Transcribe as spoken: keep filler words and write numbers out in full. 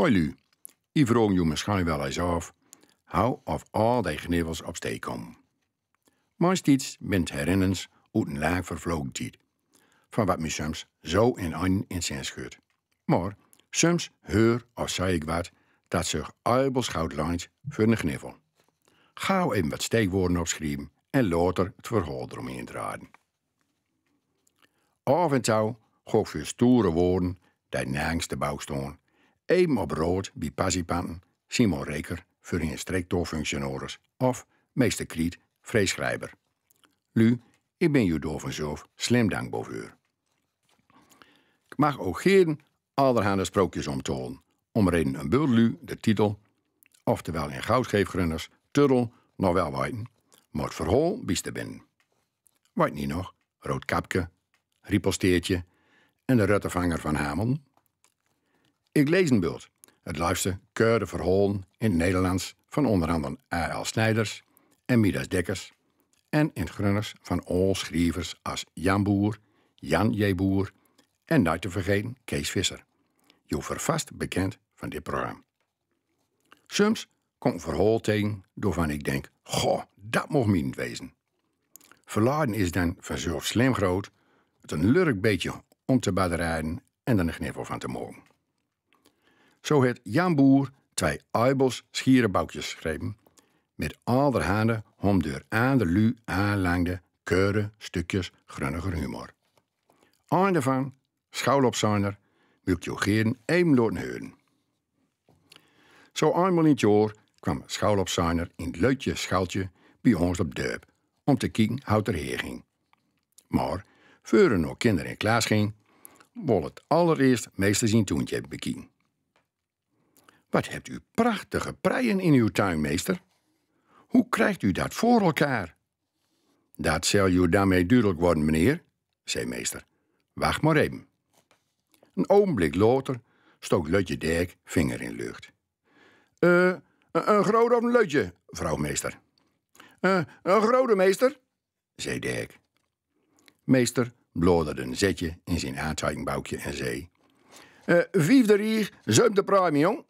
Hoi lu, wi vroagen jo misschien wel eens af how of al die gniffels op steek komen. Meistens bint herinnens oet een lang vervlogen tied, van wat mi soms zo in een in zin schudt. Maar soms heur of zei ik wat dat zich eibels goud lijnt voor een gniffel. Gauw even wat steekwoorden opschrijven en later het verhaal eromheen draaien. Af en toe goog ik voor stoere woorden die nergens te boek stonden, even op raod bij passiepanten Simon Reker, voorheen streektoorfunctionaris, of meester Kriet, freesschrijver. Lu, ik ben jo door vanzelf slim dankbaar voor. Ik mag ook geen allerhande sprookjes omtalen, om reden een bult lu de titel, oftewel in gauwscheefgrunners tuddel, nog wel weten, maar het verhaal bieste binnen. Weet niet nog, Roodkapke, Riepelsteertje en de Ruttevanger van Hameln? Ik lees een bult het luifste keurde verhalen in het Nederlands van onder andere A L Snijders en Midas Dekkers en in het Grunners van al schrijvers als Jan Boer, Jan J. Boer en niet te vergeten Kees Visser, jo vervast bekend van dit programma. Soms kom ik verhaal tegen doorvan ik denk: "Goh, dat mocht mij niet wezen." Verladen is dan vanzelf slim groot, het een lurk beetje om te badrijden en er een gniffel van te maken. Zo het Jan Boer twee eibels schiere boekjes geschreven, met allerhande hom door ander lu aanlangde keure stukjes grunniger humor. Een daarvan, Schoolopzijner, wil ik jo gaer even laten horen. Zo eenmaal in het jaar kwam Schoolopzijner in het leutje schooltje bij ons op dörp, om te kieken how het er heen ging. Maar veur er nog kinder in klas ging, wol het allereerst meester zien tuintje bekijken. "Wat hebt u prachtige preien in uw tuin, meester. Hoe krijgt u dat voor elkaar?" "Dat zal u daarmee duidelijk worden, meneer," zei meester. "Wacht maar even." Een ogenblik later stak leutje Dirk vinger in lucht. "Eh, een, een grote of een leutje?" vroeg meester. "Eh, een grote, meester," zei Dirk. Meester bladerde een zetje in zijn aantekenboekje en zei: "Eh, vijfde rieg, zevende prei, mien jong."